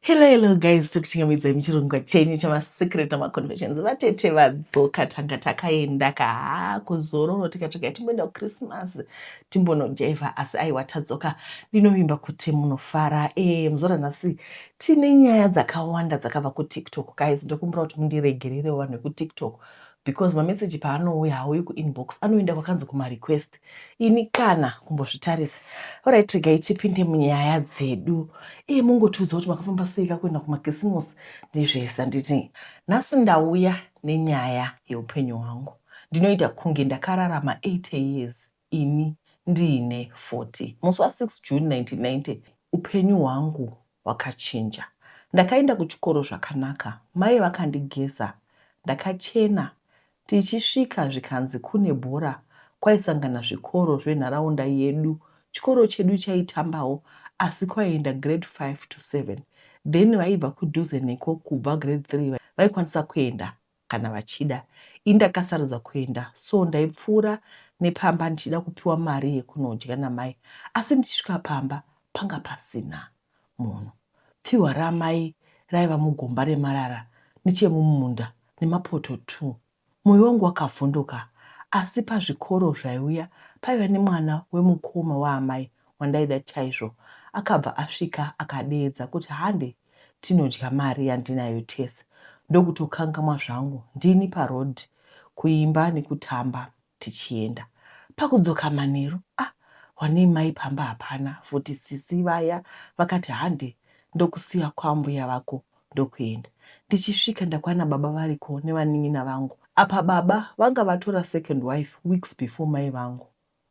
Hello, hello guys, tokuchingamidzai muchirongwa chenyu chamasecret namaconfessions. Vatete vadzoka, tanga takaenda ka kuzororo, tikatsvaga timboenda kuChristmas timbonojaivha, asi aiwa, tadzoka. Ndinovimba kuti munofara. Muzora nhasi tine nyaya dzakawanda dzakabva kuTikTok. Guys, ndokumbira kuti mundiregererewo vanhu vekuTikTok, because mameseji paanouya hauyi kuinbox, anoenda kwakanzi kumarequest, ini kana kumbozvitarisa. Alright, regai tipinde munyaya dzedu. Iye mungotiudza kuti makafamba sei kakuenda kumakisimusi nezvese. Handiti nhasi ndauya nenyaya yeupenyu hwangu. Ndinoita kunge ndakararama 80 years, ini ndiine 40. Musi wa6 June 1990 upenyu hwangu hwakachinja. Ndakaenda kuchikoro zvakanaka, mai vakandigeza ndakachena. Tichisvika zvikanzi kune bhora, kwaisangana zvikoro zvenharaunda yedu. Chikoro chedu chaitambawo, asi kwaienda grade 5 to 7, then vaibva kudhuze neko kubva grade 3 vaikwanisa kuenda kana vachida. Ini ndakasarudza kuenda, so ndaipfuura nepamba ndichida kupiwa mari yekunodya namai, asi ndichisvika pamba panga pasina munhu. Pfihwa ramai raiva mugomba remarara nechemumunda nemapoto 2. Mwoyo wangu wakavhunduka. Asi pazvikoro zvaiuya paiva nemwana wemukoma waamai wandaida chaizvo. Akabva asvika akadeedza kuti hande tinodya mari yandinayo tese. Ndokutokangamwa zvangu ndini paroad, kuimba nekutamba tichienda. Pakudzoka manheru, ah, wanei mai pamba hapana futi. Sisi vaya vakati hande ndokusiya kwambuya vako, ndokuenda. Ndichisvika ndakwana baba variko nevanin'ina vangu. Apa baba vanga vatora second wife weeks before mai vangu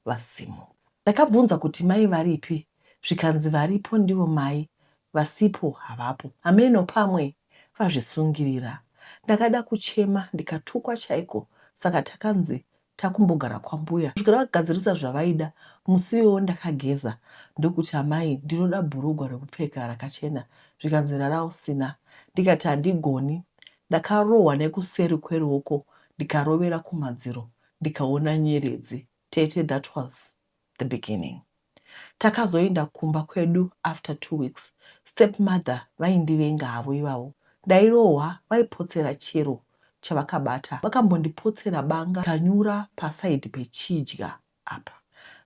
vasimo. Ndakabvunza kuti mai varipi, zvikanzi varipo ndivo mai, vasipo havapo, hameno pamwe vazvisungirira. Ndakada kuchema ndikatukwa chaiko. Saka takanzi takumbogara kwambuya kusvikira vagadzirisa zvavaida. Musi iwowo ndakageza ndokuti, "Amai, ndinoda bhurugwa rekupfeka rakachena." Zvikanzi, "Rara usina." Ndikati handigoni. Ndakarohwa nekuseri kweruoko, ndikarovera kumadziro, ndikaona nyeredzi. Tete, that was the beginning. Takazoenda kumba kwedu after 2 weeks. Stepmother vaindivenga havo ivavo. Ndairohwa, vaipotsera chero chavakabata. Vakambondipotsera banga kanyura paside pechidya apa.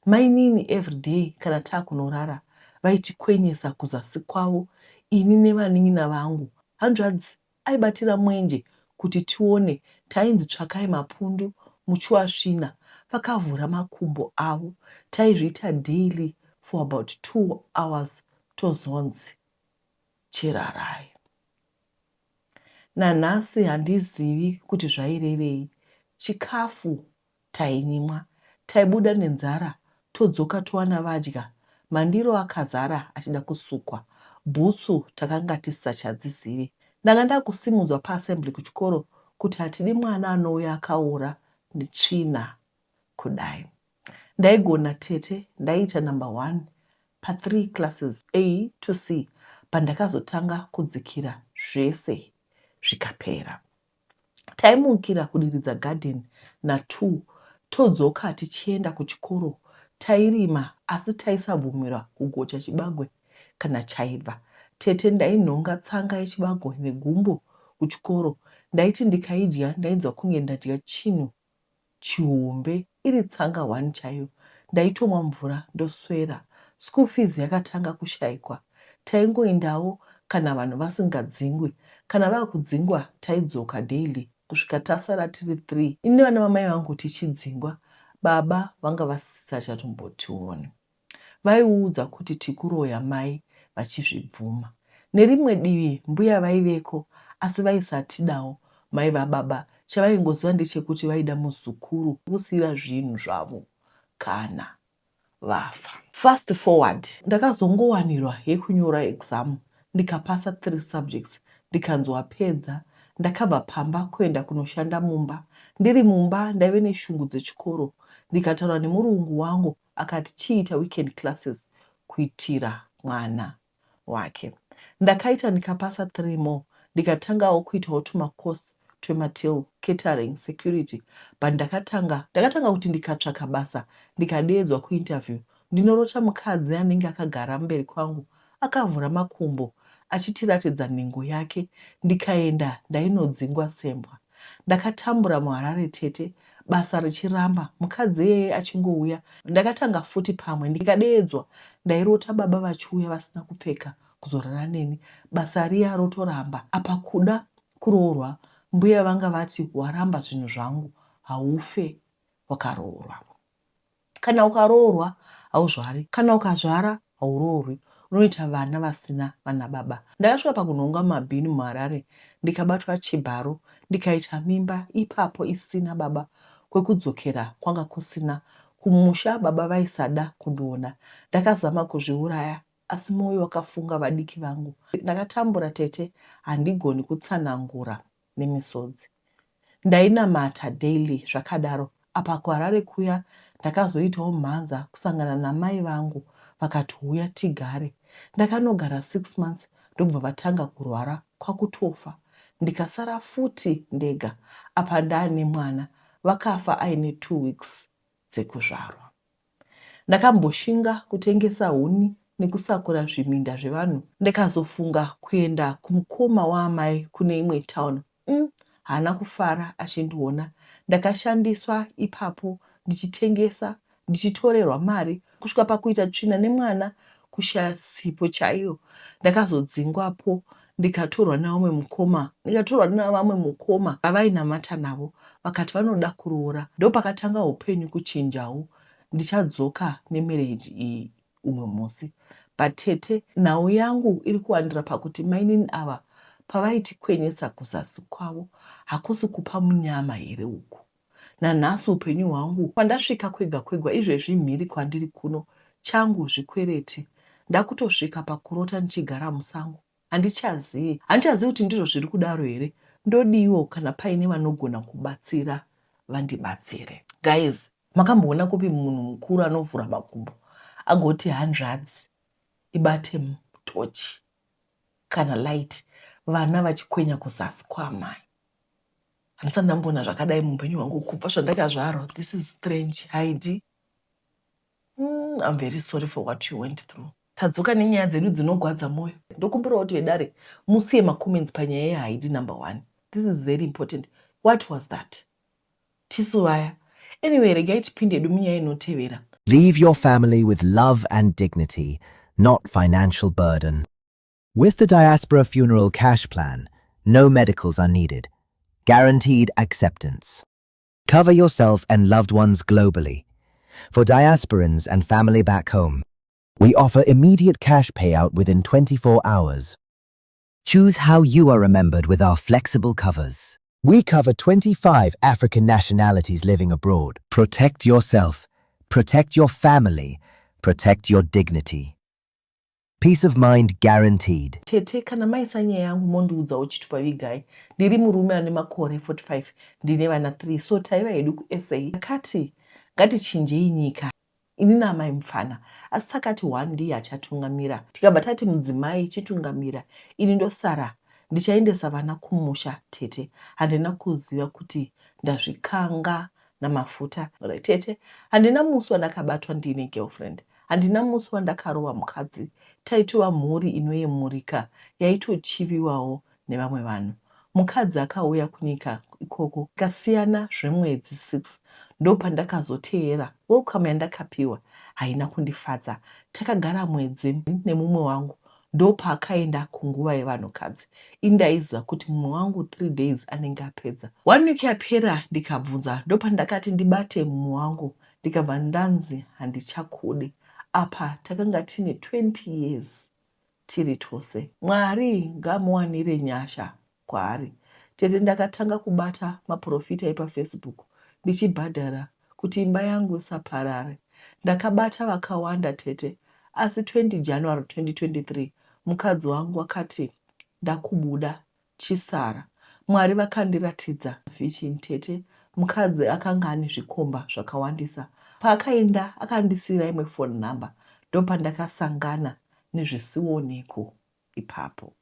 Mainini everyday kana taakunorara vaitikwenyesa kuzasi kwavo, ini nevanin'ina vangu. Hanzvadzi aibatira mwenje kuti tione. Tainzi tsvakai mapundu muchiwasvina vakavhura makumbo avo. Taizviita daily for about 2 hours, tozonzi chirarai. Nanhasi handizivi kuti zvairevei. Chikafu tainyimwa. Taibuda nenzara, todzoka towana vadya, mandiro akazara achida kusukwa. Bhutsu takanga tisisachadzizivi. Ndanga ndakusimudzwa paassembly kuchikoro kuti hatidi mwana anouya akaora netsvina kudai. Ndaigona tete, ndaiita number one pa3 classes, A to C. Pandakazotanga kudzikira zvese zvikapera. Taimukira kudiridza garden na2, todzoka tichienda kuchikoro. Tairima, asi taisabvumirwa kugocha chibagwe kana chaibva. Tete, ndainhonga tsanga yechibagwe negumbo kuchikoro. Ndaiti ndikaidya ndainzwa kunge ndadya chinhu chihombe, iri tsanga 1 chaiyo. Ndaitomwa mvura ndoswera. School fees yakatanga kushayikwa. Taingoendawo kana vanhu vasingadzingwi. Kana vakudzingwa taidzoka daily kusvika tasara tiri 3, ini nevana vamai vangu tichidzingwa. Baba vanga vasisachatombotioni. Vaiudza kuti tikuroya, mai vachizvibvuma. Nerimwe divi mbuya vaiveko, asi vaisatidawo mai vababa. Chavaingoziva ndechekuti vaida muzukuru kusiyira zvinhu zvavo kana vafa. Fast forward, ndakazongowanirwa yekunyora exam, ndikapasa 3 subjects, ndikanzi wapedza. Ndakabva pamba kuenda kunoshanda mumba. Ndiri mumba ndaive neshungu dzechikoro, ndikataura nemurungu wangu, akati chiita weekend classes kuitira mwana wake. Ndakaita, ndikapasa 3 more, ndikatangawo kuitawo tumacourse twematil, catering, security. But ndakatanga kuti ndikatsvaka basa, ndikadeedzwa kuinterview, ndinorota mukadzi anenge akagara mberi kwangu akavhura makumbo. achitiratidza nhengo yake ndikaenda ndainodzingwa sembwa. Ndakatambura muHarare tete basa richiramba mukadzi iyeye achingouya ndakatanga futi pamwe ndikadeedzwa ndairota baba vachiuya vasina kupfeka kuzorara neni basa riya rotoramba apa kuda kuroorwa mbuya vanga vati waramba zvinhu zvangu haufe wakaroorwa. Kana ukaroorwa hauzvari, kana ukazvara hauroorwi, unoita vana vasina vana baba. Ndakasvika pakunhonga mumabhini muHarare ndikabatwa chibharo ndikaita mimba ipapo isina baba kwekudzokera kwanga kusina. Kumusha baba vaisada kundiona. Ndakazama kuzviuraya asi moyo wakafunga vadiki vangu. Ndakatambura tete handigoni kutsanangura nemisodzi. Ndainamata daily zvakadaro apa kuHarare kuya ndakazoitawo mhanza kusangana namai vangu vakati huya tigare. Ndakanogara six months ndokubva vatanga kurwara kwakutofa ndikasara futi ndega apa ndaane mwana vakafa aine two weeks dzekuzvarwa. Ndakamboshinga kutengesa huni nekusakura zviminda zvevanhu. Ndikazofunga kuenda kumukoma waamai kune imwe town umm haana kufara achindiona. Ndakashandiswa ipapo ndichitengesa ndichitorerwa mari kusvika pakuita tsvina nemwana kushaya sipo chaiyo. Ndakazodzingwapo ndikatorwa nevamwe mukoma ndikatorwa navamwe mukoma vavainamata navo vakati vanoda kuroora ndopakatanga upenyu kuchinjawo ndichadzoka nemarriage iyi umwe musi but tete nhau yangu iri kuwandira pakuti mainini ava pavaitikwenyesa kuzasi kwavo hakusi kupa munyama here uku Nanhasi upenyu hwangu kwandasvika kwega kwegwa izvezvi mhiri kwandiri kuno changu zvikwereti ndakutosvika pakurota ndichigara musango handichazivi handichazivi kuti ndizvo zviri kudaro here ndodiwo kana paine vanogona kubatsira vandibatsire. Guys makamboona kupi munhu mukuru anovhura makumbo agoti hanzvadzi ibate tochi kana light vana vachikwenya kuzasi kwaamai. Handisati ndamboona zvakadai muupenyu hwangu kubva zvandakazvarwa. This is strange. Heidi, I'm very sorry for what you went through. Tadzoka nenyaya dzedu dzinogwadza moyo. Ndokumbirawo kuti vedare musiye macomments panyaya yaHeidi number one. This is very important. What was that? Tisu vaya. Anyway, regai tipinde hedu munyaya inotevera. Leave your family with love and dignity, not financial burden. With the Diaspora Funeral Cash Plan, no medicals are needed. Guaranteed acceptance. Cover yourself and loved ones globally. For diasporans and family back home, we offer immediate cash payout within 24 hours. Choose how you are remembered with our flexible covers. We cover 25 African nationalities living abroad. Protect yourself, protect your family, protect your dignity. Peace of mind guaranteed. Tete kana maisa nyaya yangu mondiudzawo chitupa vigai. Ndiri murume ane makore 45 ndine vana 3 so taiva hedu kuSA. Takati ngatichinjei nyika ini naamai mupfana asi takati one ndiye achatungamira tikabva tati mudzimai chitungamira ini ndosara ndichaendesa vana kumusha tete handina kuziva kuti ndazvikanga namafuta tete handina musi wandakabatwa ndiine girlfriend Handina musi wandakarova mukadzi, taitova mhuri inoyemurika yaitochiviwawo nevamwe vanhu. Mukadzi akauya kunyika ikoko tikasiyana zvemwedzi six ndopandakazoteera welcome yandakapiwa haina kundifadza. Takagara mwedzi nemumwe wangu ndopaakaenda kunguva yevanhukadzi. Ini ndaiziva kuti mumwe wangu three days anenge apedza. One week yapera ndikabvunza ndopandakati ndibate mumwe wangu ndikabva ndanzi handichakudi. Apa takanga tine 20 years tiri tose. Mwari ngaamuwanire nyasha kwaari. Tete ndakatanga kubata maporofita epaFacebook ndichibhadhara kuti imba yangu isaparare. Ndakabata vakawanda tete asi 20 January 2023 mukadzi wangu akati ndakubuda Chisara. Mwari vakandiratidza vision tete mukadzi akanga ane zvikomba zvakawandisa. Paakaenda akandisiira imwe phone number ndopandakasangana nezvisioneko ipapo.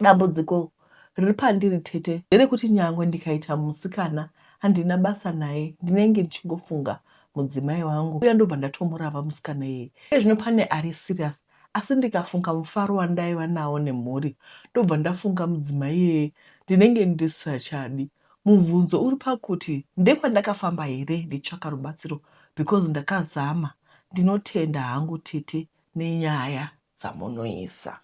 Dambudziko riri pandiri tete nderekuti nyangwe ndikaita musikana handina basa naye ndinenge ndichingofunga mudzimai wangu uya ndobva ndatomuramba musikana iyeye. Iye zvino pane ari serious. Asi ndikafunga mufaro wandaiva nawo nemhuri ndobva ndafunga mudzimai iyeye ndinenge ndisisachadi. Mubvunzo uri pakuti ndekwandakafamba here ndichitsvaka rubatsiro because ndakazama. Ndinotenda hangu tete nenyaya dzamunoisa.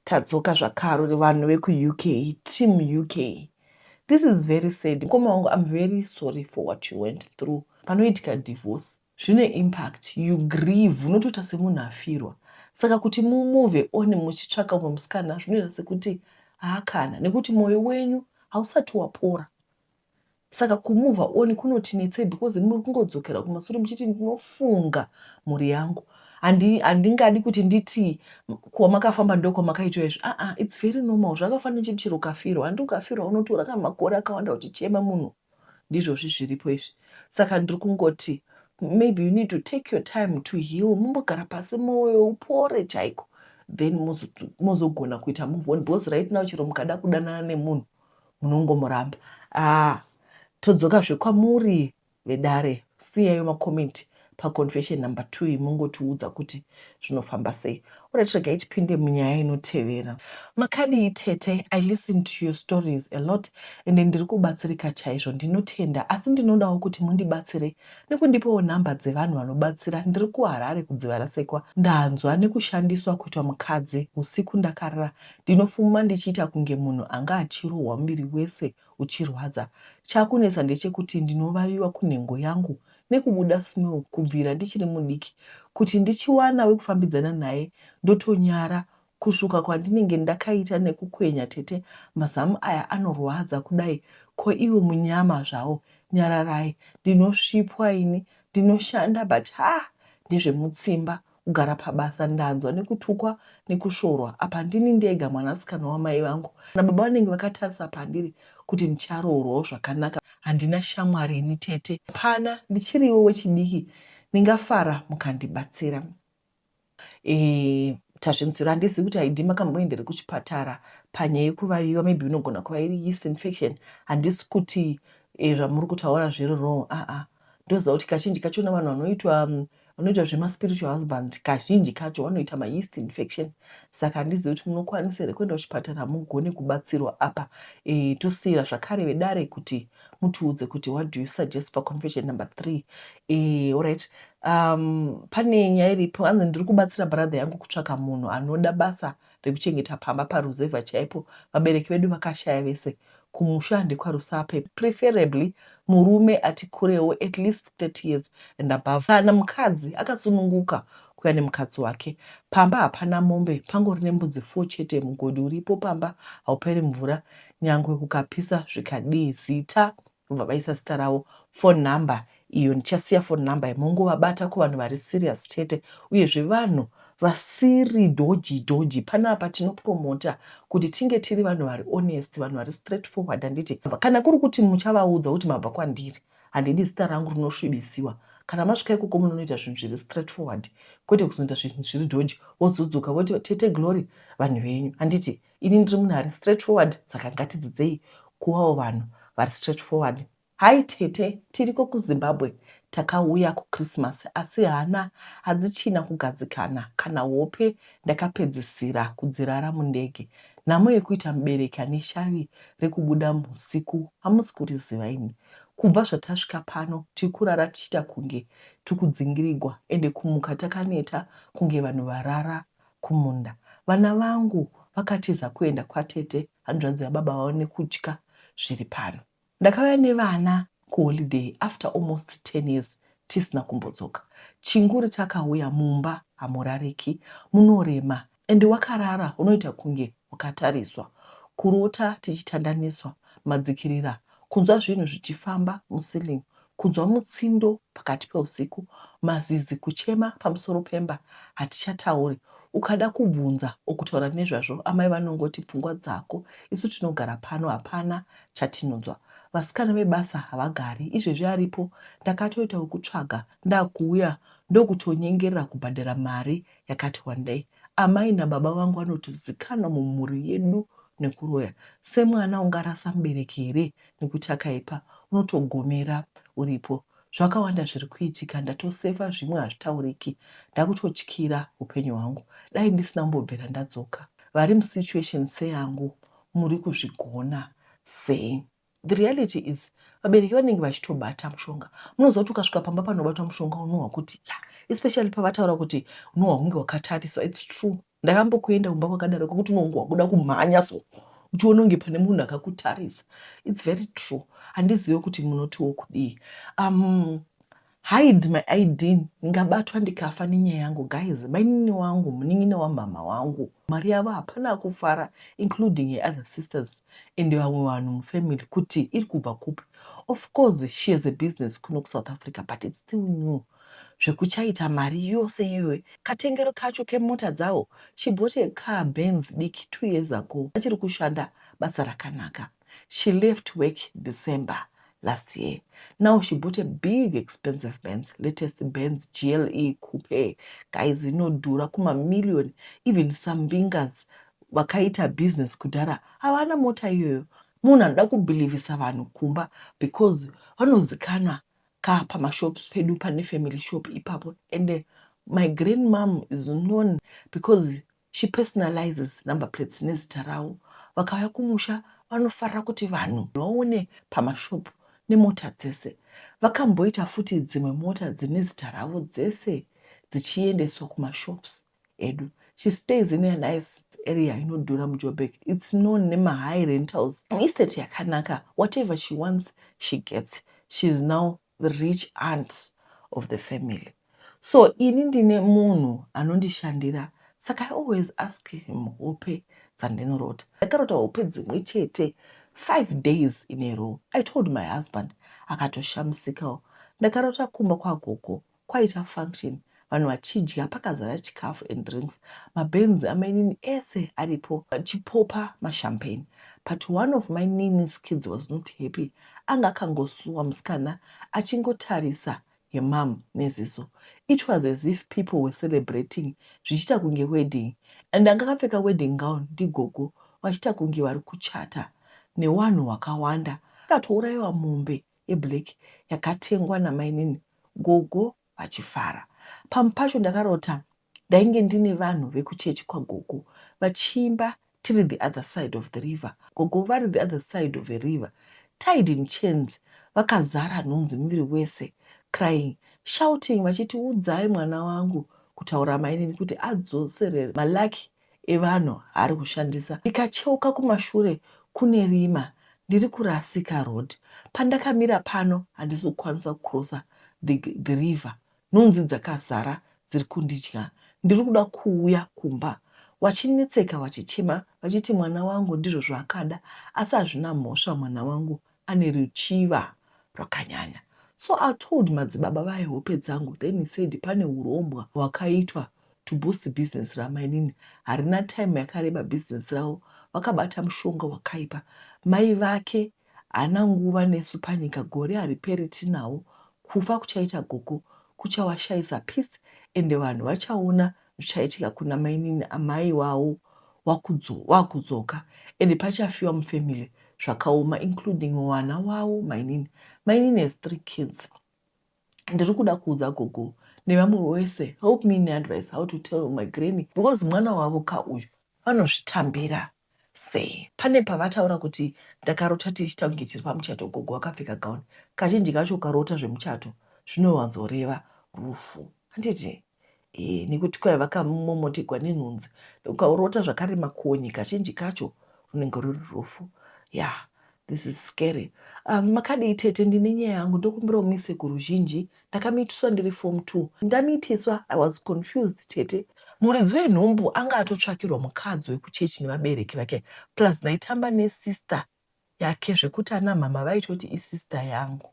Tadzoka zvakare vanhu vekuUK, team UK. This is very sad. Mukoma wangu, I'm very sorry for what you went through. Panoitika divorce zvine impact, you grieve, unotoita semunhu afirwa. Saka kuti mumove on muchitsvaka umwe musikana zvinoita sekuti haakana, nekuti mwoyo wenyu hausati wapora. Saka kumove on kunotinetsei because muri kungodzokera kumasure muchiti ndinofunga mhuri yangu. Handingadi kuti nditi kwamakafamba ndokwamakaitwa izvi. Aa, it's very normal. Zvakafanana nechiti chero ukafirwa. Handi ukafirwa unotora kana makore akawanda uchichema munhu. Ndizvozvi zviripo izvi. Saka ndiri kungoti maybe you need to take your time to heal. Mumbogara pasi mwoyo upore chaiko. Then mozogona kuita move on because right now chero mukada kudanana nemunhu munongomuramba. Ah, todzokazve kwamuri vedare. Siyayo makomenti paconfession number 2 mungotiudza kuti zvinofamba sei. Alright, regai tipinde munyaya inotevera. Makadii tete? I listen to your stories a lot and ndiri kubatsirika chaizvo. Ndinotenda, asi ndinodawo kuti mundibatsire nekundipawo nhamba dzevanhu vanobatsira. Ndiri kuHarare kuDzivarasekwa. Ndanzwa nekushandiswa kuitwa mukadzi usiku ndakarara. Ndinofuma ndichiita kunge munhu anga achirohwa muviri wese uchirwadza. Chakunetsa ndechekuti ndinovaviwa kunhengo yangu nekubuda smell kubvira ndichiri mudiki. Kuti ndichiwana wekufambidzana naye ndotonyara kusvuka kwandinenge ndakaita nekukwenya tete mazamu aya anorwadza kudai ko iwo munyama zvawo. Nyararai, ndinosvipwa ini, ndinoshanda but ha ndezvemutsimba kugara pabasa. Ndanzwa nekutukwa nekusvorwa. Apa ndini ndega mwanasikana wamai vangu nababa, vanenge vakatarisa pandiri kuti ndicharoorwawo zvakanaka. Handina shamwari ini tete, hapana, ndichiriwo wechidiki. Ndingafara mukandibatsira. Tazvinzwira. Handizivi kuti haidi makamboendere kuchipatara panyaya yekuvaviwa. Maybe inogona kuva iri yeast infection. Handisi kuti zvamuri kutaura zviri wrong, aa. Ndoziva kuti kazhinji kachona vanhu vanoita zvemaspiritual husband kazhinji kacho vanoita mayeast infection. Saka handizivi kuti munokwanisa here kuenda kuchipatara mugone kubatsirwa apa. Tosiyira zvakare vedare kuti mutiudze kuti what do you suggest paconfession number 3. Alright, pane nyaya iripo. Hanzi ndiri kubatsira brother yangu kutsvaka munhu anoda basa rekuchengeta pamba paruzevha chaipo. Vabereki vedu vakashaya vese, kumusha ndekwaRusape. Preferably murume ati kurewo, at least 30 years and above, kana mukadzi akasununguka kuya nemukadzi wake. Pamba hapana mombe, pangori nembudzi 4 chete. Mugodhi uripo pamba hauperi mvura nyangwe kukapisa zvikadii. Zita, vobva vaisa zita ravo, phone number iyo. Ndichasiya phone number yemongovabata kuvanhu vari serious chete, uyezve vanhu vasiri dodgy dodgy. Panapa tinopromota kuti tinge tiri vanhu vari honest, vanhu vari straight forward, handiti? Kana kuri kuti muchavaudza kuti mabva kwandiri, handidi zita rangu rinosvibisiwa. Kana masvika ikoko munonoita zvinhu zviri straight forward, kwete kuzonoita zvinhu zviri dodgy, wozodzoka voti tete Glory vanhu venyu, handiti? Ini ndiri munhu ari straight forward, saka ngatidzidzei kuvawo vanhu vari straight forward. Hai tete, tiriko kuZimbabwe, takauya kuChristmas asi hana hadzichina kugadzikana, kana hope ndakapedzisira kudzirara mundege. Nhamo yekuita mubereki ane shavi rekubuda usiku hamusi kuriziva imi. Kubva zvatasvika pano tiri kurara tichiita kunge tikudzingirigwa, ende kumuka takaneta kunge vanhu varara kumunda. Vana vangu vakatiza kuenda kwatete hanzvadzi yababa vavo nekutya zviri pano. Ndakauya nevana kuholiday after almost 10 years tisina kumbodzoka. Chinguri takauya mumba hamurariki, munorema ende wakarara unoita kunge wakatariswa. Kurota tichitandaniswa madzikirira, kunzwa zvinhu zvichifamba muceiling, kunzwa mutsindo pakati peusiku, mazizi kuchema pamusoro pemba hatichatauri. Ukada kubvunza okutaura nezvazvo amai vanongoti pfungwa dzako, isu tinogara pano hapana chatinonzwa. Vasikana vebasa havagari, izvezvi aripo ndakatoita wekutsvaga ndakuuya ndokutonyengerera kubhadhara mari yakati wandei. Amai nababa vangu vanotozikanwa mumhuri yedu nekuroya. Semwana ungarasa mubereki here nekuti akaipa? Unotogomera uripo. Zvakawanda zviri kuitika ndatosefa zvimwe hazvitauriki ndakutotyira upenyu hwangu. Dai ndisina kumbobvira ndadzoka. Vari musituation seyangu muri kuzvigona sei? The reality is vabereki vanenge vachitobata mushonga. Munoziva kuti ukasvika pamba panobatwa mushonga unohwa kuti ya, especially pavataura kuti unohwa kunge wakatariswa. It's true. Ndakambokuenda kumba kwakadaro kwekuti unonge wakuda kumhanya so uchiona kunge pane munhu akakutarisa. It's very true. Handizive kuti munotiwo kudii. Hide my ID ndingabatwa ndikafa nenyaya yangu guys. Mainini wangu munin'ina wamhamha wangu mari yavo hapana akufara including her other sisters and vamwe vanhu mufamily kuti iri kubva kupi. Of course she has a business kuno kuSouth Africa but it's still new zvekuchaita mari yose iyoyo. Katengero kacho kemota dzavo she bought a car Benz diki 2 years ago achiri kushanda basa rakanaka. She left work December last year. Now she bought a big expensive Benz, latest Benz GLE coupe. Guys, inodhura kumamillion. Even some mbingas vakaita business kudhara havana mota iyoyo. Munhu anoda kubhilivhisa vanhu kumba because vanozikanwa ka pamashops pedu pane family shop ipapo. And my grandmom is known because she personalizes number plates nezita ravo. Vakauya kumusha vanofarira kuti vanhu vaone pamashop nemota dzese. Vakamboita futi dzimwe mota dzine zita ravo dzese dzichiendeswa kumashops edu. She stays in a nice area inodhura muJoburg. It's known nemahigh rentals. Estate yakanaka. Whatever she wants, she gets. She is now the rich aunt of the family. So ini ndine munhu anondishandira saka I always ask him hope dzandinorota. Ndakarota hope dzimwe chete 5 days in a row. I told my husband akatoshamisikawo. Ndakarota kumba kwagogo kwaita function vanhu vachidya pakazara chikafu and drinks. Mabenzi amainini ese aripo vachipopa mashampagne. But one of my nini's kids was not happy. Anga akangosuwa musikana achingotarisa her mum neziso. It was as if people were celebrating zvichiita kunge wedding and anga akapfeka wedding gown ndigogo vachiita kunge vari kuchata newanhu wakawanda. Akatourayiwa mombe yeblack yakatengwa namainini gogo vachifara. Pamwe pacho ndakarota ndainge ndine vanhu vekuchechi kwagogo vachiimba tiri the other side of the river. Gogo vari the other side of a river tied in chains vakazara nhunzi muviri wese crying shouting vachiti udzai mwana wangu kutaura mainini kuti adzosere malucky evanhu aari kushandisa. Ndikacheuka kumashure kune rima ndiri kurasika road. Pandakamira pano handisi kukwanisa kucrosser the river Nhunzi dzakazara dziri kundidya. Ndiri kuda kuuya kumba. Wachinetseka wachichema vachiti mwana wangu ndizvo zvaakada asi hazvina mhosva mwana wangu ane ruchiva rwakanyanya. So I told madzibaba vaye hope dzangu then he said pane hurombwa hwakaitwa to boost business ramainini harina time yakareba business ravo vakabata mushonga wakaipa mai vake Haana nguva nesu panyika gore hariperi tinawo kufa kuchaita gogo kuchawashaisa peace ende vanhu vachaona zvichaitika kuna mainini amai wawo wakudzoka ende pachafiwa mufamily zvakaoma including wana wawo mainini mainini has 3 kids ndiri kuda kuudza gogo nevamwe wese help me neadvice how to tell my granny because mwana wavo ka uyu vanozvitambira sei. Pane pavataura kuti ndakarota tichiita kunge tiri pamuchato gogo vakapfeka gown. Kazhinji kacho ukarota zvemuchato zvinowanzoreva rufu. Handiti? Eh, nekuti kwai vakamomotegwa nenhunzi. Ukarota zvakare makonye kazhinji kacho runenge ruri rufu. Yeah, this is scary. Makadii tete ndine nyaya yangu ndokumbirawo muise kuruzhinji Ndakamitiswa ndiri form 2. Ndamitiswa I was confused tete. Muridzi wenhumbu anga atotsvakirwa mukadzi wekuchechi nevabereki vake plus ndaitamba nesister yake zvekuti ana mhamha vaitoti isister yangu.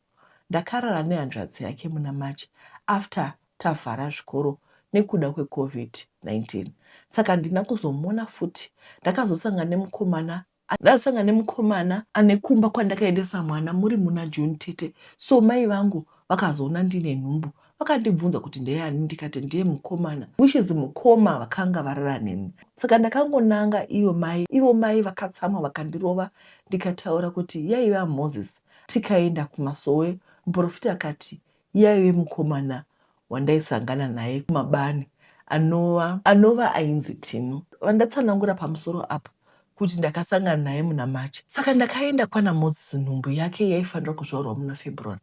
Ndakarara nehanzvadzi yake muna March after tavhara zvikoro nekuda kwecovid 19 saka handina kuzomuona futi. Ndakazosangana nemukomana Ndasanga nemukomana ane kumba kwandakaendesa mwana muri muna June tete so mai vangu vakazoona ndine nhumbu vakandibvunza kuti ndeyani ndikati ndiye mukomana which is mukoma vakanga varara neni saka ndakangonanga iyo mai ivo mai vakatsamwa vakandirova ndikataura kuti yaiva Moses tikaenda kumasowe muprofita akati Yaive mukomana wandaisangana naye kumabani anova anova ainzi Tino vandatsanangura pamusoro apa kuti ndakasangana naye muna March. Saka ndakaenda kwana Moses nhumbu yake yaifanira kuzvarwa muna February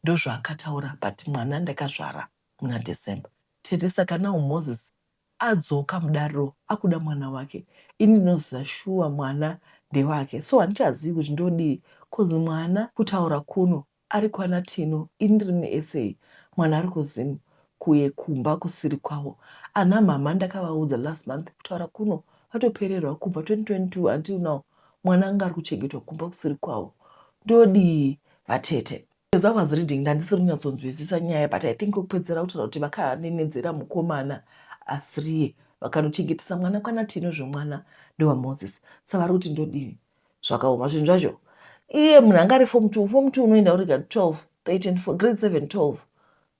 ndozvaakataura but mwana ndakazvara muna December. Tete saka now Moses adzoka mudariro akuda mwana wake ini ndinoziva shuwa mwana ndewake so handichazivi kuti ndodii coz mwana kutaura kuno ari kwana Tino ini ndiri muSA mwana ari kuZim kuye kumba kusiri kwavo. Ana mhamha ndakavaudza last month kutaura kuno vatopererwa kubva 2022 until now mwana anga ari kuchengetwa kumba kusiri kwavo. Ndodii vatete? As I was reading ndandisiri kunyatsonzwisisa nyaya but I think kwekupedzisira kutaura kuti vakanenedzera mukomana asiriye vakanochengetesa mwana kwana Tino zvemwana ndewaMoses sa vari kuti ndodii Zvakaoma zvinhu zvacho. Iye munhu anga ari form 2, form 2 unoenda uri 12, 13, 4, grade 7, 12,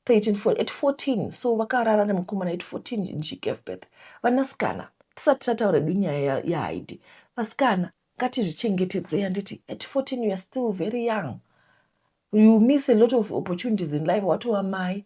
13, 4, at 14. So vakarara nemukomana at 14 and she gave birth. Vanasikana, tisati tataura hedu nyaya yaHeidi. Vasikana, ngatizvichengetedzei handiti. At 14 you are still very young. You miss a lot of opportunities in life. Watova mai,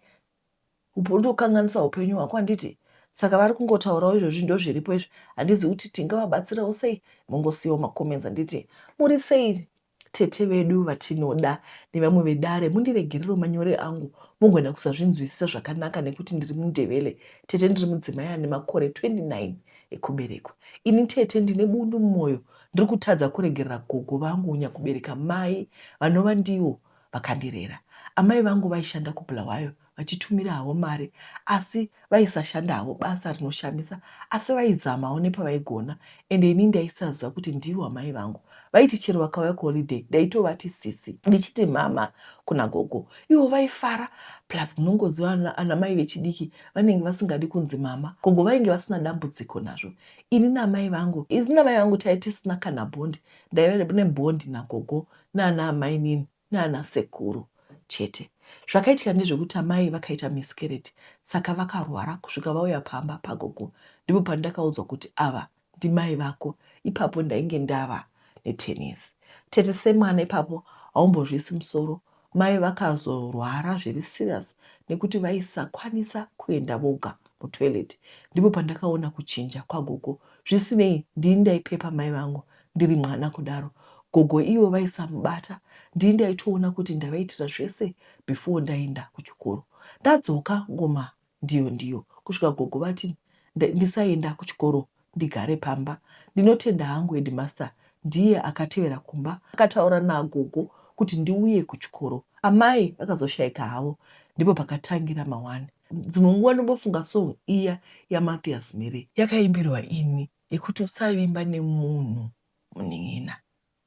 Undokanganisa hupenyu hwako handiti? Saka vari kungotaurawo izvozvi ndozviripo izvi handizivi kuti tingavabatsirawo sei mongosiyawo macomments handiti? Muri sei tete vedu vatinoda nevamwe vedare mundiregererewo manyore angu mogona kusazvinzwisisa zvakanaka nekuti ndiri mundevele tete ndiri mudzimai ane makore 29 ekuberekwa ini tete ndine bundu mumoyo ndiri kutadza kuregerera gogo vangu nyakubereka mai vanova ndivo vakandirera. Amai vangu vaishanda kuBulawayo vachitumira havo mari asi vaisashanda havo basa rinoshamisa asi vaizamawo nepavaigona ende ini ndaisaziva kuti ndivo amai vangu. Vaiti chero vakauya kuholiday ndaitovati sisi ndichiti mhamha kuna gogo ivo vaifara plus munongoziva ana mai vechidiki vanenge vasingadi kunzi mama. Gogo vainge vasina dambudziko nazvo. Ini naamai vangu ini namai vangu taive tisina kana bond ndaive nebond nagogo nana amainini nana sekuru chete. Zvakaitika ndezvekuti amai vakaita miscarriage saka vakarwara kusvika vauya pamba pagogo ndipo pandakaudzwa kuti ava ndimai vako ipapo ndainge ndava ne 10 years. Tete semwana ipapo haumbozviisi musoro mai vakazorwara zviri serious nekuti vaisakwanisa kuenda voga mutoilet ndipo pandakaona kuchinja kwagogo zvisinei ndini ndaipepa mai vangu ndiri mwana kudaro gogo ivo vaisamubata ndini ndaitoona kuti ndavaitira zvese before ndaenda kuchikoro ndadzoka ngoma ndiyo ndiyo kusvika gogo vati ndisaenda kuchikoro ndigare pamba ndinotenda hangu headmaster ndiye akatevera kumba akataura nagogo kuti ndiuye kuchikoro amai vakazoshaika havo ndipo pakatangira mawani dzimwe nguva ndombofunga song iya yaMathias Mhere yakaimbirwa ini yekuti usavimba nemunhu munin'ina.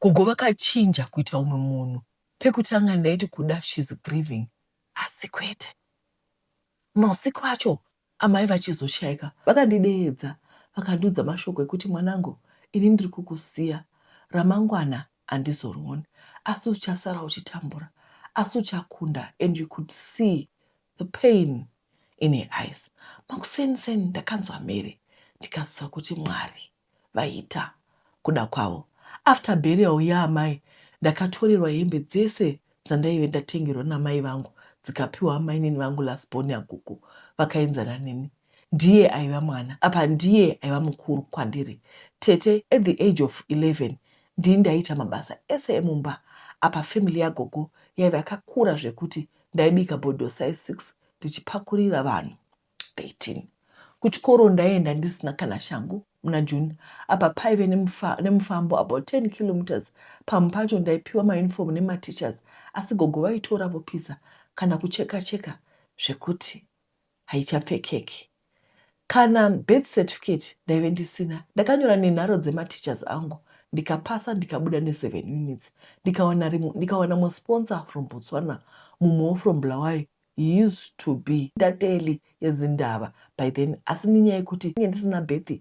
Gogo vakachinja kuita umwe munhu. Pekutanga ndaiti kuda she's grieving asi kwete. Mausiku acho amai vachizoshaika vakandideedza vakandiudza mashoko ekuti mwanangu ini ndiri kukusiya ramangwana handizorioni asi uchasara uchitambura asi uchakunda and you could see the pain in her eyes. Makuseni seni ndakanzwa mhere ndikaziva kuti Mwari vaita kuda kwavo. After burial yaamai ndakatorerwa hembe dzese dzandaive ndatengerwa namai vangu dzikapiwa amainini vangu last born yagogo vakaenzana neni. Ndiye aiva mwana apa ndiye aiva mukuru kwandiri. Tete at the age of 11 ndini ndaiita mabasa ese emumba apa family yagogo yaiva yakakura zvekuti Ndaibika bhodho size 6 ndichipakurira vanhu 13. Kuchikoro ndaienda ndisina kana shangu muna June apa paive nemufambo about 10 kilometres. Pamwe pacho ndaipiwa mauniform nemateachers asi gogo vaitora vopisa kana kucheka cheka zvekuti haichapfekeki. Kana birth certificate ndaive ndisina. Ndakanyora nenharo dzemateachers angu ndikapasa ndikabuda neseven units. Ndikawana rimwe ndikawana mumwe sponsor from Botswana mumwewo from Bulawayo he used to be ndateli yezindava by then asi nenyaya yekuti ndinge ndisina birth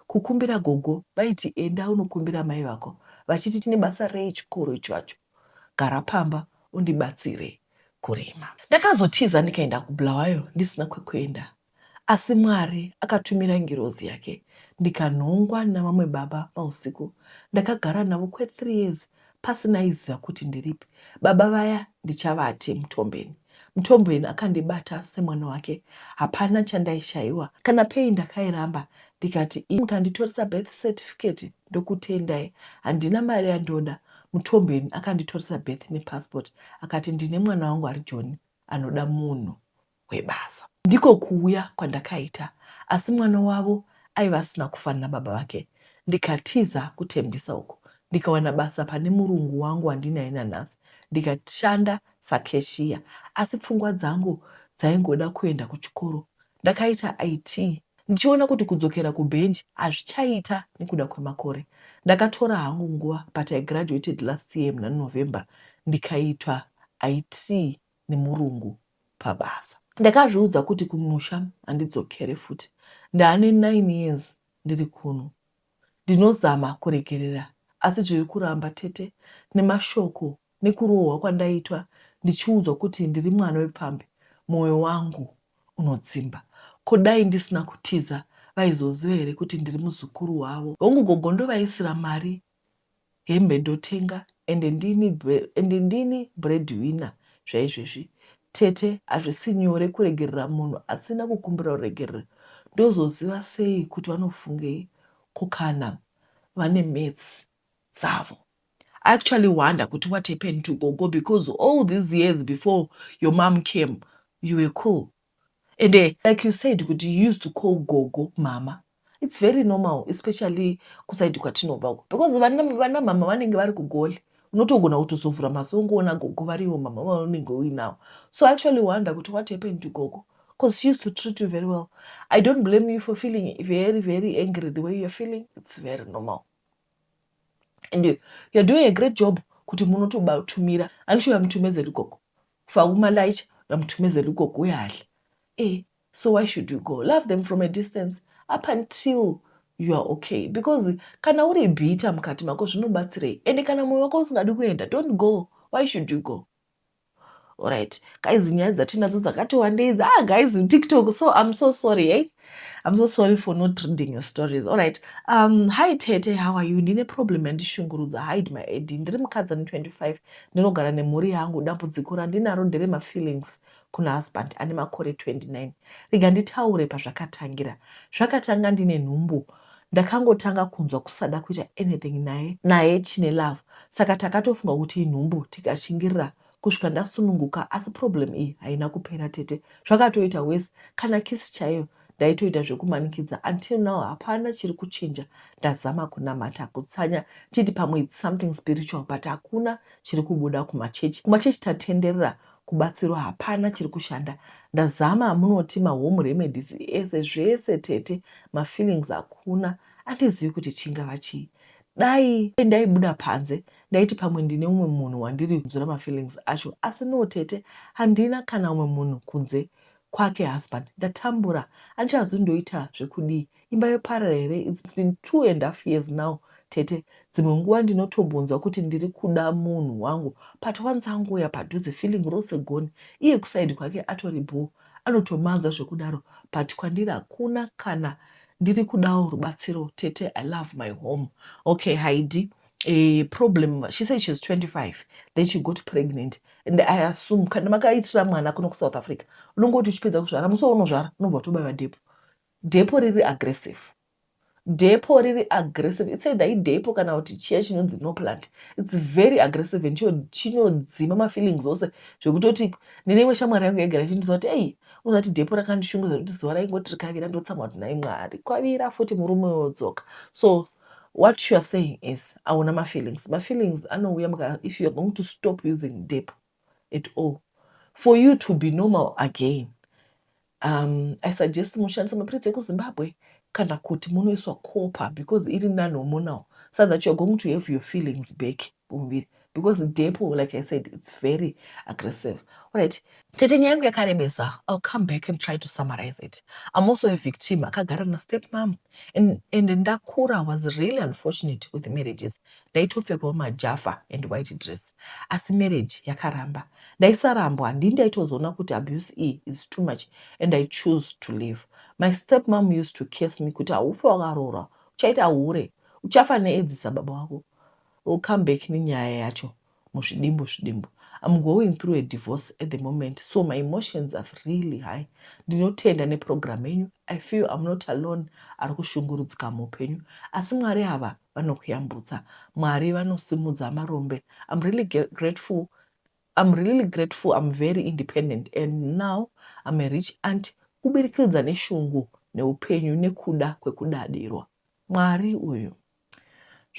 kukumbira gogo vaiti enda unokumbira mai vako vachiti chine basa rei chikoro ichacho gara pamba undibatsire kurima. Ndakazotiza ndikaenda kuBulawayo ndisina kwekuenda asi Mwari akatumira ngirozi yake ndikanhongwa navamwe baba pausiku. Ndakagara navo kwe three years pasina aiziva kuti ndiripi. Baba vaya ndichavati Mutombeni. Mutombeni akandibata semwana wake, hapana chandaishayiwa. Kana pay ndakairamba ndikati mukanditoresa birth certificate ndokutendai, handina mari yandoda. Mutombeni akanditoresa birth nepassport akati ndine mwana wangu ari Joni anoda munhu webasa. Ndiko kuuya kwandakaita asi mwana wavo aiva asina kufanana baba vake ndikatiza kuTembisa uko ndikawana basa pane murungu wangu wandinaye nanhasi ndikashanda sacashier asi pfungwa dzangu dzaingoda kuenda kuchikoro. Ndakaita IT ndichiona kuti kudzokera kubhenji hazvichaita nekuda kwemakore. Ndakatora hangu nguva but I graduated last year muna November ndikaitwa IT nemurungu pabasa. Ndakazviudza kuti kumusha handidzokere futi. Ndaane 9 years ndiri kuno. Ndinozama kuregerera asi zviri kuramba tete nemashoko nekurohwa kwandaitwa ndichiudzwa kuti ndiri mwana wepfambi moyo wangu unodzimba. Ko dai ndisina kutiza vaizoziva here kuti ndiri muzukuru wavo? Hongu gogo ndovaisira mari hembe ndotenga ende ndini ende ndini breadwinner zvaizvezvi. Tete hazvisi nyore kuregerera munhu asina kukumbira ruregerero. Ndozoziva sei kuti vanofungei ko kana vane maths dzavo? I actually wonder kuti what happened to gogo because all these years before your mom came you were cool and like you said kuti you used to call gogo mama. It's very normal, especially kuside kwatinobva uko because vana mama vanenge vari kugoli, unotogona kutozovhura maso ungoona gogo varivo mama vaunenge uinawo. So I actually wonder kuti what happened to gogo because she used to treat you very well. I don't blame you for feeling very, very angry the way you're feeling. It's very normal and you're doing a great job kuti munotobatumira. Angisho uyamutumezela ugogo, faka umalayitsha, uyamuthumezela ugogo, uyadla. So why should you go? Love them from a distance up until you are okay because kana uri bitter mukati mako zvinobatsirei? Ende kana mwoyo wako usingadi kuenda, don't go. Why should you go? Alright guys, nyaya dzatinadzo dzakati wandei. Ah guys, TikTok, so I'm so sorry, eh? I'm so sorry for not reading your stories. Alright, hi tete, how are you? Ndine problem yandishungurudza. Hide my ID. Ndiri mukadzi ane 25, ndinogara nemhuri yangu. Dambudziko randinaro nderemafeelings kuna husband ane makore 29. Rega nditaure pazvakatangira. Zvakatanga ndine nhumbu. Ndakangotanga kunzwa kusada kuita anything naye chine love, saka takatofunga kuti inhumbu, tikashingirira kusvika ndasununguka. Asi problem iyi haina kupera tete, zvakatoita worse. Kana kiss chaiyo ndaitoita zvekumanikidza. Until now hapana chiri kuchinja. Ndazama kunamata, kutsanya, titi pamwe it's something spiritual, but hakuna chiri kubuda. Kumachechi tatenderera kubatsirwa, hapana chiri kushanda. Ndazama munoti mahome remedies ese, zvese tete, mafeelings hakuna. Andizivi kuti chingava chii. Dai ndaibuda panze ndaiti pamwe ndine umwe munhu wandiri kunzwira mafeelings acho, asi no tete, handina kana umwe munhu kunze kwake husband. Ndatambura, handichazondoita zvekudii? Imba yoparara here? It's been 2.5 years now tete. Dzimwe nguva ndinotombonzwa kuti ndiri kuda munhu wangu, but once angouya padhuze, feeling rose gone. Iye kuside kwake atori bho, anotomanzwa zvekudaro, but kwandiri hakuna kana. Ndiri kudawo rubatsiro tete. I love my home. Okay, Heidi, a problem. She said she's 25, then she got pregnant and I assume kana makaitira mwana kuno kuSouth Africa, unongoti uchipedza kuzvara, musi waunozvara unobva watobaiwa depo. Depo riri aggressive, depo riri aggressive. It's either idepo kana kuti chiya chinonzi Norplant. It's very aggressive and chinodzima mafeelings ose zvekutoti ndine imwe shamwari yangu yaigara ichindiudza kuti, "Ei, unozati depo rakandishungudza kuti zuva raingoti rikavira ndotsamwa kuti nhai Mwari, kwavira futi, murume wodzoka." So what you are saying is auna mafeelings. Mafeelings anouya if you are going to stop using depo at all. For you to be normal again, I suggest mushandisa mapiritsi ekuZimbabwe kana kuti munoiswa copper because iri non-hormonal, so that you are going to have your feelings back mumuviri because depo, like I said, it's very aggressive. Alright tete, nyaya yangu yakarebesa. I'll come back and try to summarize it. I'm also a victim akagara nastep mom and ndakura was really unfortunate with marriages. Ndaitopfekawo majafa and white dress, asi marriage yakaramba. Ndaisarambwa, ndini ndaitozoona kuti abuse iyi is too much and I choose to leave. My step mom used to curse me kuti, "Haufi wakaroorwa, uchaita hure, uchafa neAIDS sababa wako." Will come back nenyaya yacho muzvidimbu zvidimbu. I'm going through a divorce at the moment, so my emotions are really high. Ndinotenda neprogram yenyu. I feel I'm not alone ari kushungurudzika muupenyu, asi Mwari ava vanokuyambutsa. Mwari vanosimudza marombe. I'm really grateful. I'm really grateful. I'm very independent and now I'm a rich aunt kubirikidza neshungu neupenyu nekuda kwekudadirwa. Mwari uyu,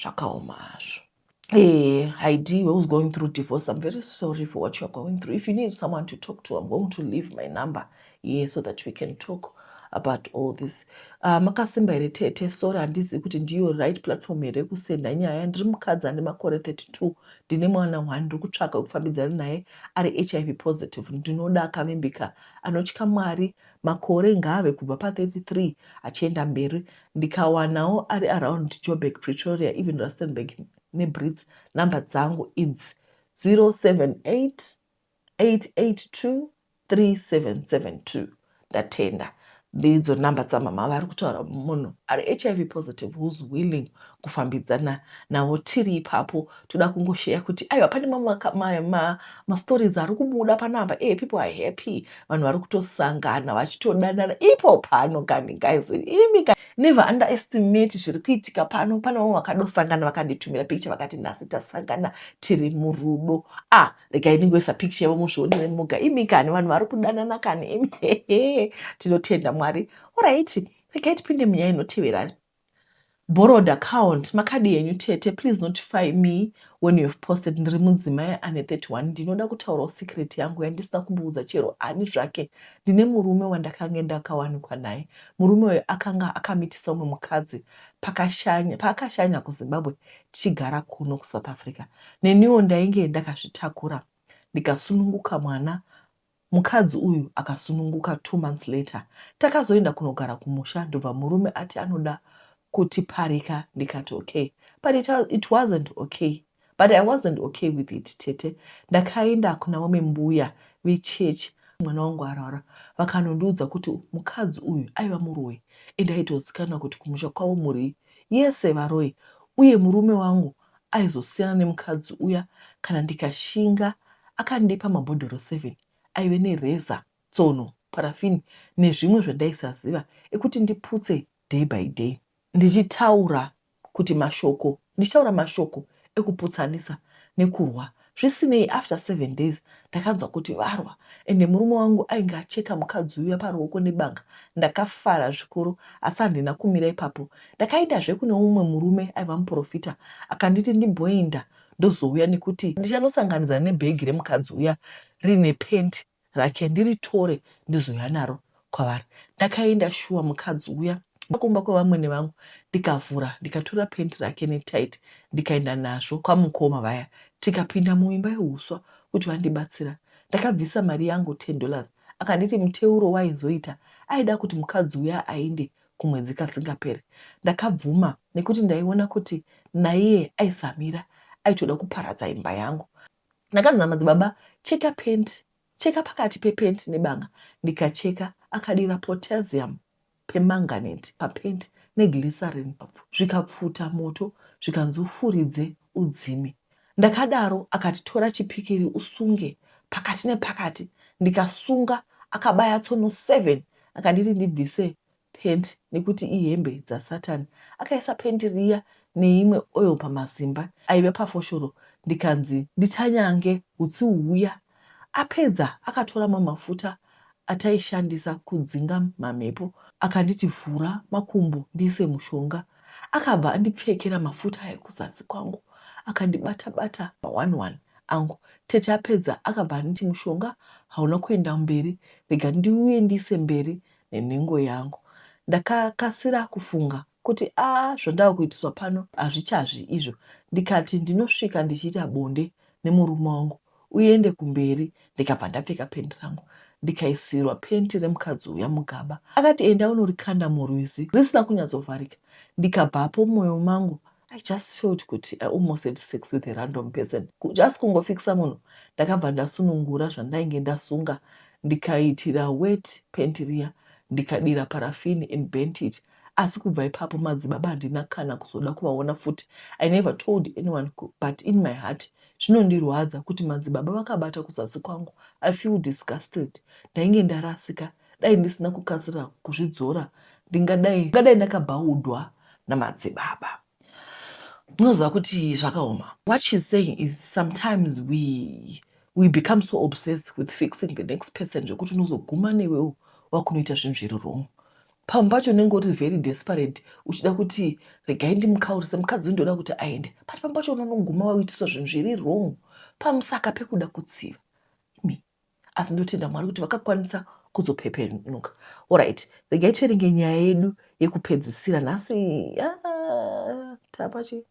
zvakaoma hazvo. Hey, Heidi, who's going through divorce, I'm very sorry for what you're going through. If you need someone to talk to, I'm going to leave my number here so that we can talk about all this. Makasimba here tete? Sorry, handizivi kuti ndiyo right platform here kusenda nyaya. Ndiri mukadzi ane makore 32, ndine mwana 1. Ndiri kutsvaka kufambidzana naye ari HIV positive. Ndinoda akavimbika, anotya Mwari. Makore ngaave kubva pa33 achienda mberi. Ndikawanawo ari around Joburg, Pretoria, even Rustenburg neBrits. Namba dzangu idzi: 078 882 3772. Ndatenda. Ndidzo namba dzamama vari kutaura, munhu ari HIV positive who's willing kufambidzana navo. Tiri ipapo, toda kungosheya kuti aiwa, pane mastories ari kubuda panapa. People are happy, vanhu vari kutosangana vachitodanana ipo pano kani. Guys, imi, never underestimate zviri kuitika pano. Pane vamwe vakadosangana, vakanditumira picture, vakati nhasi tasangana, tiri murudo. Ah, regai ndingoisa picture yavo muzvionere muga. Imi kani, vanhu vari kudanana kani imi. Tinotenda Mwari. Alright, regai tipinde munyaya inotevera. Borrowed account. Makadi yenyu tete? Please notify me when you have posted. Ndiri mudzimai ane 31. Ndinoda kutaurawo secret yangu yandisina kumboudza chero ani zvake. Ndine murume wandakange ndakawanikwa naye. Murume uyu akanga akamitisa umwe mukadzi paakashanya kuZimbabwe tichigara kuno kuSouth Africa. Neniwo ndainge ndakazvitakura, ndikasununguka mwana. Mukadzi uyu akasununguka 2 months later. Takazoenda kunogara kumusha, ndobva murume ati anoda kutiparika. Ndikati okay, but it wasn't okay, but I wasn't okay with it, tete. Ndakaenda kuna vamwe mbuya vechechi, mwana wangu arwara. Vakanondiudza kuti mukadzi uyu aiva muroyi, ende aitozikanwa kuti kumusha kwavo mhuri yese varoyi, uye murume wangu aizosiyana nemukadzi uya kana ndikashinga. Akandipa mabhodhoro 7 aive nereza, tsono, parafini nezvimwe zvandaisaziva, ekuti ndiputse day by day, ndichitaura kuti mashoko, ndichitaura mashoko ekuputsanisa nekurwa. Zvisinei, after 7 days ndakanzwa kuti varwa, ende murume wangu ainge acheka mukadzi uya paruoko nebanga. Ndakafara zvikuru, asi handina kumira ipapo. Ndakaendazve kune mumwe murume aiva muprofita. Akanditi ndimboenda, ndozouya, nekuti ndichanosanganidzana nebhegi remukadzi uya riine penti rake, ndiritore ndizouya naro kwavari. Ndakaenda shuwa, mukadzi uya kumba kwevamwene vangu, ndikavhura, ndikatora penti rake netight, ndikaenda nazvo kwamukoma vaya. Tikapinda muimba yeuswa kuti vandibatsira. Ndakabvisa mari yangu, $10. Akanditi muteuro waizoita aida kuti mukadzi uya aende kumwedzi kasingaperi. Ndakabvuma nekuti ndaiona kuti naiye aisamira, aitoda kuparadza imba yangu. Ndakanzi namadzibaba, "Cheka penti, cheka pakati pepenti nebanga." Ndikacheka. Akadira potassium permanganate papenti neglycerin, zvikapfuta moto. Zvikanzi ufuridze udzime. Ndakadaro. Akati tora chipikiri usunge pakati nepakati. Ndikasunga. Akabaya tsono 7. Akanditi ndibvise penti nekuti ihembe dzasatani. Akaisa penti riya neimwe oil pamasimba aive pafoshoro, ndikanzi nditanyange utsi huya. Apedza akatora mamafuta ataishandisa kudzinga mamhepo. Akanditi vhura makumbo ndiise mushonga. Akabva andipfekera mafuta aya kuzasi kwangu, akandibata-bata pa11 angu, tete. Apedza akabva anditi mushonga hauna kuenda mberi, rega ndiuye ndiise mberi nenhengo yangu. Ndakakasira kufunga kuti a, zvandava kuitiswa pano hazvichazvi izvo. Ndikati ndinosvika ndichiita bonde nemurume wangu, uende kumberi. Ndikabva ndapfeka penti rangu, ndikaisirwa penti remukadzi uya mugaba. Akati enda unorikanda murwizi risina kunyatsovharika. Ndikabvapo, mumwoyo mangu I just felt kuti I almost had sex with a random person, just kungofikisa munhu. Ndakabva ndasunungura zvandainge ndasunga, ndikaitira wet penti riya, ndikadira parafini and burnt it. Asi kubva ipapo madzibaba handina kana kuzoda kuvaona futi. I never told anyone but in my heart zvinondirwadza kuti madzibaba vakabata kuzasi kwangu. I feel disgusted. Ndainge ndarasika. Dai ndisina kukasira kuzvidzora ndingadai ndakabhaudwa namadzibaba. Munoziva kuti zvakaoma. What she's saying is sometimes we become so obsessed with fixing the next person zvekuti unozoguma newewo wakunoita zvinhu zviri wrong. Pamwe pacho unenge uri very desperate uchida kuti regai ndimukaurise mukadzi uyu, ndoda kuti aende, but pamwe pacho unonoguma waitiswa zvinhu zviri wrong pamusaka pekuda kutsiva imi. Asi ndotenda Mwari kuti vakakwanisa kuzopepenuka. Alright, regai tiverenge nyaya yedu yekupedzisira nhasi. Ah, tapachi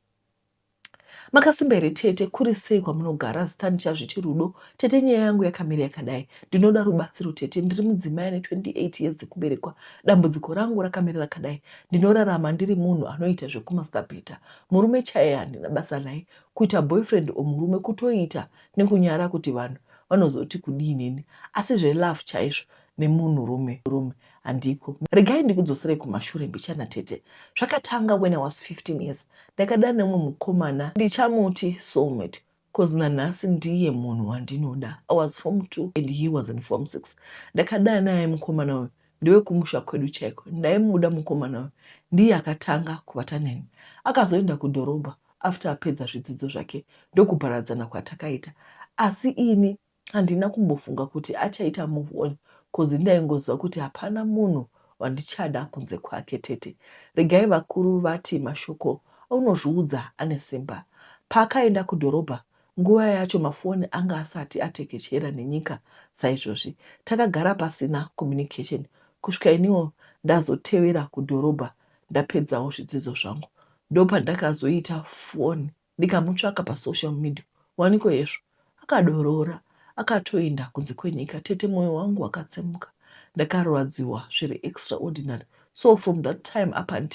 makasimba here tete? Kuri sei kwamunogara? Zita ndichazviti Rudo. Tete, nyaya yangu yakamira yakadai. Ndinoda rubatsiro tete. Ndiri mudzimai ane 28 years dzekuberekwa. Dambudziko rangu rakamira rakadai. Ndinorarama ndiri munhu anoita zvekumasturbata. Murume chaiye handina basa naye. Kuita boyfriend omurume kutoita nekunyara kuti vanhu vanozoti kudii neni. Asi zvelove chaizvo nemunhurume rume handiko. Regai ndikudzoserei kumashure mbichana tete. Zvakatanga when I was 15 years. Ndakadana nemumwe mukomana, ndichamuti soulmate cause nanhasi ndiye munhu wandinoda. I was form 2 and he was in form 6. Ndakadana naye mukomana uyu ndewekumusha kwedu chaiko. Ndaimuda mukomana uyu. Ndiye akatanga kuvata neni. Akazoenda kudhorobha after apedza zvidzidzo zvake, ndokuparadzana kwatakaita. Asi ini handina kumbofunga kuti achaita move on cause ndaingoziva kuti hapana munhu wandichada kunze kwake. Tete, regai vakuru vati mashoko aunozviudza ane simba. Paakaenda kudhorobha, nguva yacho mafoni anga asati atekeshera nenyika saizvozvi. Takagara pasina communication kusvika iniwo ndazotevera kudhorobha ndapedzawo zvidzidzo zvangu. Ndopandakazoita foni ndikamutsvaka pasocial media. Waniko hezvo akadorora, akatoenda kunze kwenyika. Tete, mwoyo wangu wakatsemuka. Ndakarwadziwa zviri extraordinary. So from that time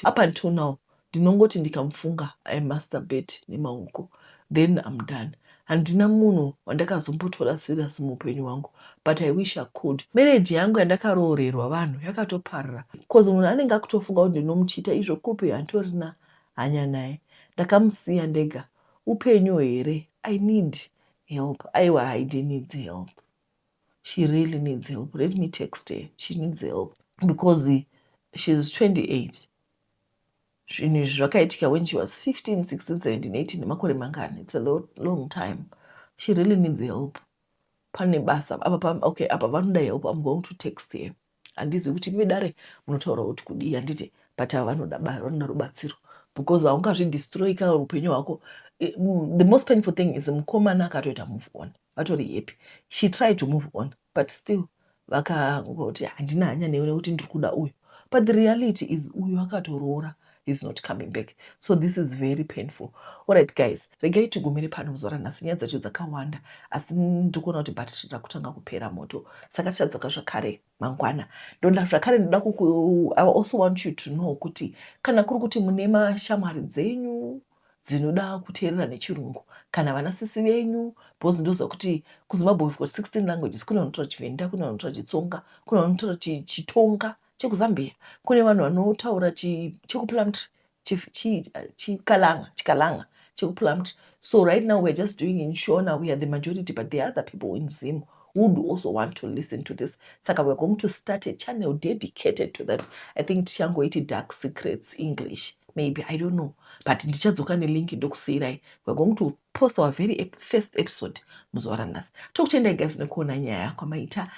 up until now ndinongoti ndikamufunga I masturbate nemaoko, then I'm done. Handina munhu wandakazombotora serious muupenyu hwangu, but I wish I could. Marriage yangu yandakaroorerwa vanhu yakatoparara cause munhu anenge akutofunga kuti ndinomuchita, izvo kupi, handitorina hanya naye. Ndakamusiya ndega. Upenyu here? I need help. Aiwa, Heidi needs help. She really needs help. Let me text her. She needs help because she's 28. Zvinhu izvi zvakaitika when she was 15, 16, 17, 18. Nemakore mangani? It's a long time. She really needs help. Pane basa apa. Okay, apa vanoda help. I'm going to text her. Handizivi kuti vedare munotaura kuti kudii, handiti? But ava vanoda rubatsiro because haungazvidestroy ka upenyu hwako. The most painful thing is mukomana akatoita move on, vatori happy. She tried to move on, but still vakangoti handina hanya newe nekuti ndiri kuda uyu. But the reality is uyu akatoroora, is not coming back. So this is very painful. Alright guys, regai tigumire pano muzuva ranhasi. Nyaya dzacho dzakawanda, asi ndikuona kuti bhatiri rakutanga kupera moto, saka tichadzoka zvakare mangwana. Ndoda zvakare, ndoda kuku I also want you to know kuti kana kuri kuti mune mashamwari dzenyu dzinoda kuteerera nechirungu, kana vana sisi venyu, because ndoziva kuti kuZimbabwe we've got 16 languages. Kune vanotaura Chivenda, kune vanotaura Chitsonga, kune vanotaura Chitonga chekuZambia, kune vanhu vanotaura chekuPlumtree, Chikalanga, Chikalanga chekuPlumtree. So right now we're just doing in Shona. We are the majority, but there are other people in Zim who would also want to listen to this. Saka we're going to start a channel dedicated to that. I think tichangoiti Dark Secrets English maybe, I don't know, but ndichadzoka nelink ndokusiyirai. We're going to post our very first episode muzuva ranhasi. Tokutendai guys nekuona nyaya kwamaita.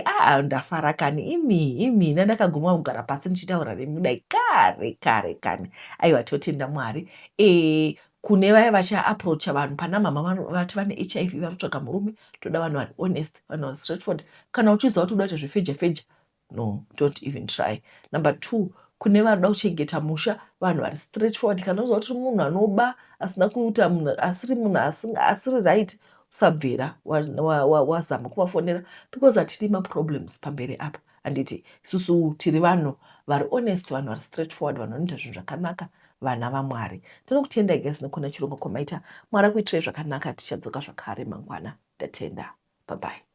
A ndafara kani imi imi nandakaguma kugara pasi ndichitaura nemi kudai kare kare kani. Aiwa, totenda Mwari. Kune vaya vachaapproacha vanhu, pana mama vati vane HIV, vari kutsvaga murume, toda vanhu vari honest, vanhu vari straightforward. Kana uchiziva kuti uda kuita zvefeja feja, no, don't even try. Number two, kune vanoda kuchengeta musha, vanhu vari straightforward. Kana uziva kuti munhu anoba, asina kuita munhu, asiri munhu asiri right, usabvira wazama kuvafonera because hatidi maproblems pamberi apa, handiti? Isusu tiri vanhu vari honest, vanhu vari straightforward, vanhu vanoita zvinhu zvakanaka, vana vaMwari. Tinokutendai guys nekuona chirongwa kwamaita. Mwari akuitirai zvakanaka. Tichadzoka zvakare mangwana. Ndatenda, bye bye.